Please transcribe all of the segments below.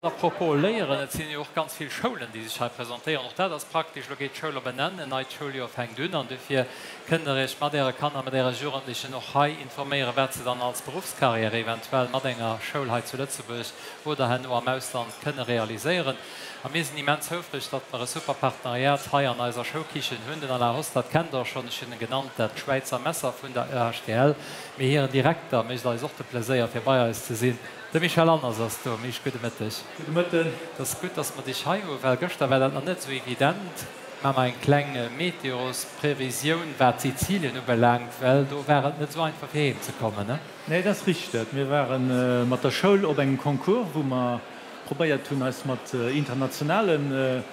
A propos léieren, et sinn jo och ganz vill Schoulen, déi sech hei presentéieren. Och dat ass praktesch. Elo geet d'Schoul op en Enn, en neit Schouljoer fänkt un an dofir kënnt Der Iech mat Äre Kanner, mat Äre Jugendlechen och hei informéieren, wat se dann als Beruffscarrière eventuell mat enger Schoul hei zu Lëtzebuerg oder herno am Ausland kënne realiséieren. A mir sinn immens houfreg, datt mer e super Partenariat hei an eiser Schoukichen hunn. Den Alain Hostert kennt Der schonn, ech hunn en genannt, dat Schwäizer Messer vun der EHTL. Mee hiren Direkter mécht eis och de Pleséier, fir bei eis ze sinn. De Michel Anders ass do. Mich, gudde Mëtteg. Gudde Mëtten. Et ass gutt, dass mer dech hei hunn, well gëschter war dat nach net esou evident. Maache mer eng kleng Meteosprevisioun, wat Sizilien ubelaangt, well do war et net esou einfach fir heem ze kommen, ne? Nee, dat ass richteg. Mir ware mat der Schoul op engem Concours, wou mer probéiert hunn, eis mat internationale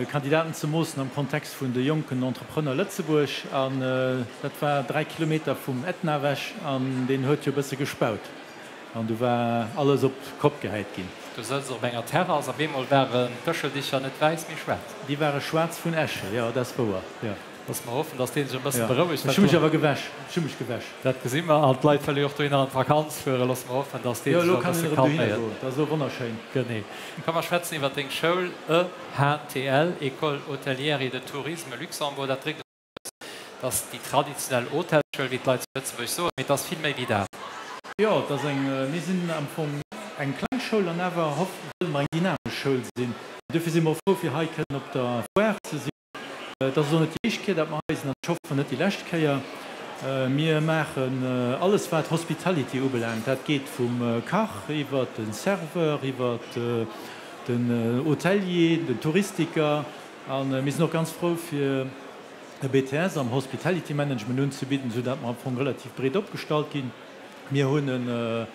Kandidaten ze moossen am Kontext vun de jonken Entrepreneur Lëtzebuerg. An dat war 3 Kilometer vum Ätna ewech an deen huet jo e bësse gespaut. An du war alles op d'Kopp gehäit ginn. Du souz op enger Terrass, a bemol waren d'Ëscheldicher net wäiss, mee schwaarz. Déi ware schwaarz vun Äsche, jo, dat ass wouer, jo. Loosse mer hoffen, dass dee sech e bësse berouegt. Ech hu mech awer gewäsch, ech hu mech gewäsch. Dat gesi mer. An d'Leit wëlle jo och dohinner an d'Vakanz fueren. Loosse mer hoffen, dass dee sech e bësse calméiert. Dat ass elo wonnerschéin. Genee. Komm, mer schwätzen iwwer deng Schoul, EHTL, École Hôtelière et de Tourisme Luxembourg. Dat dréckt Et ass déi traditionell Hotelsschoul, wéi d'Leit zu Lëtzebuerg soen, mee et ass vill méi wéi dat. Jo, et ass eng, mir sinn am Fong eng kleng Schoul an awer hoff, wëlle mer eng dynamesch Schoul sinn. Duerfir si mer och frou, fir hei kënnen op der Foire ze sinn. Et ass elo net déi éischt Kéier, datt mer hei sinn an ech hoffen net déi lescht Kéier. Mir maachen alles, wat Hospitality ubelaangt. Dat geet vum Kach iwwert de Serveur, iwwert den Hotelier, den Touristiker. A mir sinn och ganz frou, fir e BTS am Hospitality Management unzebidden, esou dat mer am Fong relativ breet opgestallt ginn. Mir hunn e,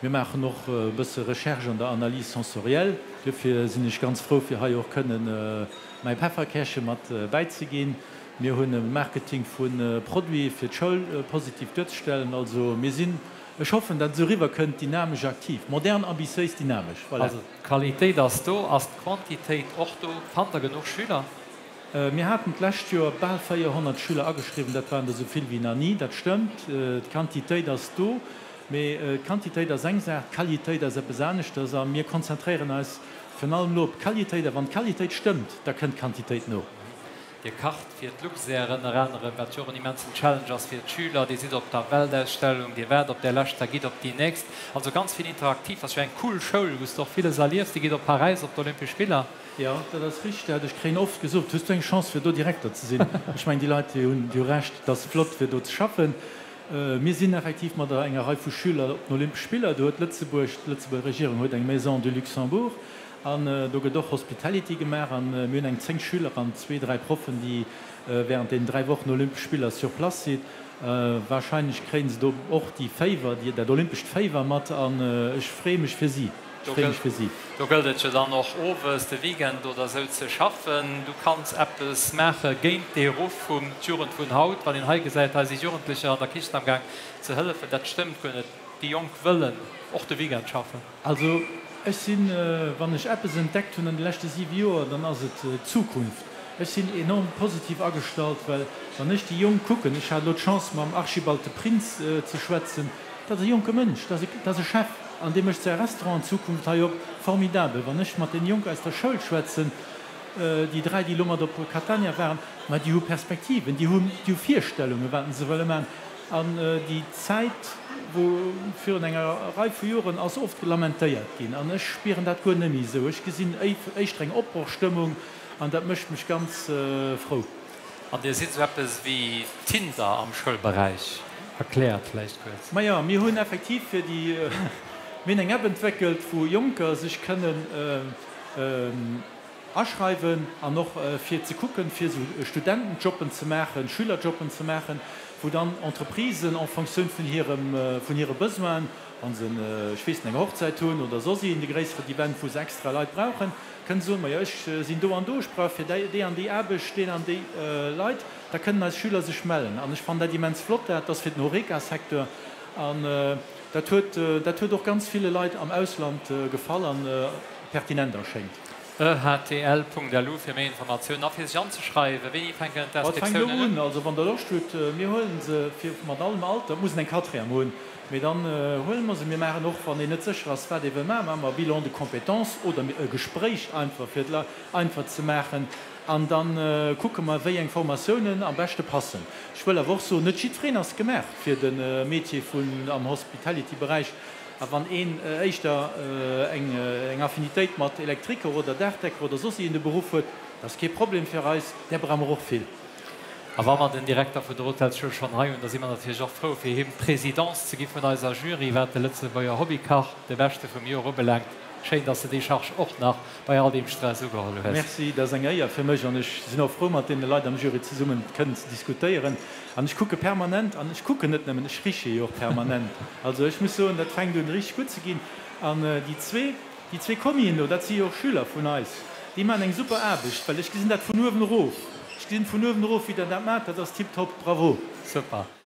mir maachen och e bësse Recherche an der Analyse sensorielle. Duerfir sinn ech ganz frou, fir hei och kënnen mäi Pefferkärche mat bäizeginn. Mir hunn e Marketing vu Produite fir d'Schoul positiv duerzestellen. Also mir sinn, ech hoffen, dat et esou eriwwerkënnt, dynamesch aktiv, modern, ambitiéis, dynamesch. Voilà. D'Qualitéit ass do, ass d'Quantitéit och do? Fannt der genuch Schüler? Mir haten d'lescht Joer bal 400 Schüler ageschriwwen, dat waren der esou vill wéi nach ni. Dat stëmmt, d'Quantitéit ass do, mee d'Quantitéit ass eng Saach, d'Qualitéit ass eppes aneschters. A mir konzentréieren eis virun allem elo op d'Qualitéit. A wann d'Qualitéit stëmmt, da kënnt d'Quantitéit no. Dir kacht fir d'Luxair ënner anerem, wat jo och en immensen Challenge ass fir d'Schüler. Dir sidd op der Weltausstellung, Dir waart op där leschter, gitt op déi nächst. Also ganz vill interaktiv. Ass jo eng cool Schoul, wou s de och villes erliefs. Dir gitt op Paräis op d'Olympesch Spiller. Jo, dat ass richteg. Ech kréien oft gesot, Hues du eng Chance fir do Direkter ze sinn? Ech mengen, déi Leit, déi hunn jo Recht. Et ass flott fir do ze schaffen. Mir sinn effektiv mat enger Rei vu Schüler op den Olympesch Spiller. Do huet Lëtzebuerg, d'Lëtzebuerger Regierung huet eng Maison du Luxembourg. An do gëtt och Hospitality gemaach. An mir hunn eng 10 Schüler an zwee, dräi Proffen, déi während deenen 3 Wochen Olympesch Spiller sur place sinn. Wahrscheinlech kréien se do och déi Féiwer, déi, dat olympescht Féiwer mat. An ech freeë mech fir si. Ech freeë mech fir si. Do gëllt et jo dann och owes, de Weekend oder esou ze schaffen. Du kanns eppes maache géint dee Ruff vum d'Jugend vun haut. Wann een hei gesäit, hei si Jugendlecher an der Kichen amgaang ze hëllefen, dat stëmmt guer net. Déi Jonk wëllen och de Weekend schaffen. Also ech sinn, wann ech eppes entdeckt hunn an de leschte 7 Joer, dann ass et d'Zukunft. Ech sinn enorm positiv agestallt, well wann ech déi Jonk kucken, ech hat elo d'Chance mam Archibald de Prins ze schwätzen, dat ass e jonke Mënsch, dat ass e Chef an dee mécht säi Restaurant an Zukunft hei op. Formidabel. Wann ech mat deene Jonk aus der Schoul schwätzen, déi 3, déi elo mat op Catania waren, ma déi hu Perspektiven, déi hu Virstellungen, wat se wëlle maachen. An déi Zäit, wou virun enger Rei vu Joren ass oft lamentéiert ginn, an ech spieren dat guer net méi esou. Ech gesinn éischter eng Opbrochstëmmung an dat mécht mech ganz frou. An Dir sidd esou eppes wéi Tinder am Schoulberäich. Erkläert vläicht kuerz. Majo, mir hunn effektiv fir déi, mir hunn eng App entwéckelt, wou Jonker sech kënnen Aschreiwen an och fir ze kucken, fir esou Studentenjobben ze maachen, Schülerjobben ze maachen, wou dann Entreprisen en Fonctioun vun hirem, vun hire Besoinen, wa se, ech weess net, eng Hochzäit hunn oder soss een gréisseren Event, wou se extra Leit brauchen, kënnen se soen, majo ech sinn do an do, ech brauch fir déi an déi Aarbecht deen an déi Leit, da kënnen eis Schüler sech mellen. An ech fannen dat immens flott. Dat ass fir den Horeca-Secteur an dat huet, dat huet och ganz ville Leit am Ausland gefall an pertinent erschéngt. Ehtl.lu fir méi Informatiounen a fir sech anzeschreiwen. Wéini fänken Et fänkt elo d'Inscriptiounen un? un, also wann der Loscht hutt, mir huelen se fir mat allem Alter, et muss een eng Quatrième hunn, mee dann huele mer se. Mir maachen och, wann een net sécher ass wat ee wëll maachen, maache mer e Bilan de compétences oder e Gespréich einfach fir et einfach ze maachen an da kucke mer wéi eng Formatiounen am beschte passen. Ech wëll awer och soen, net jiddwereen ass gemaach fir de Métier vun am Hospitality-Beräich. A wann een éischter eng Affinitéit mat Elektriker oder Daachdecker oder soss iergend e Beruff huet, dat ass kee Problem fir eis, där brauche mer och vill. A wa mer den Direkter vun der Hotelsschoul schonn hei hunn, da si mer natierlech och frou, fir him d'Présidence ze gi vun eiser Jury, wat de Lëtzebuerger Hobbykach, de Beschte vum Joer ubelaangt. Schéin, dass de déi Charge och nach bei all deem Stress ugeholl hues. Merci, dat ass eng Éier fir mech an ech sinn och frou, mat deene Leit am Jury zesummen kënnen ze diskutéieren. An ech kucke permanent, an ech kucken net nëmmen, ech riche jo och permanent. Also ech muss soen, dat fänkt un richteg gutt ze ginn. An déi zwee, déi zwee Commien do, dat si jo och Schüler vun eis, déi maachen eng super Aarbecht, well ech gesinn dat vun uewen erof. Ech gesinn vun uewen erof, wéi Der dat maacht, dat ass tiptop. Bravo! Super.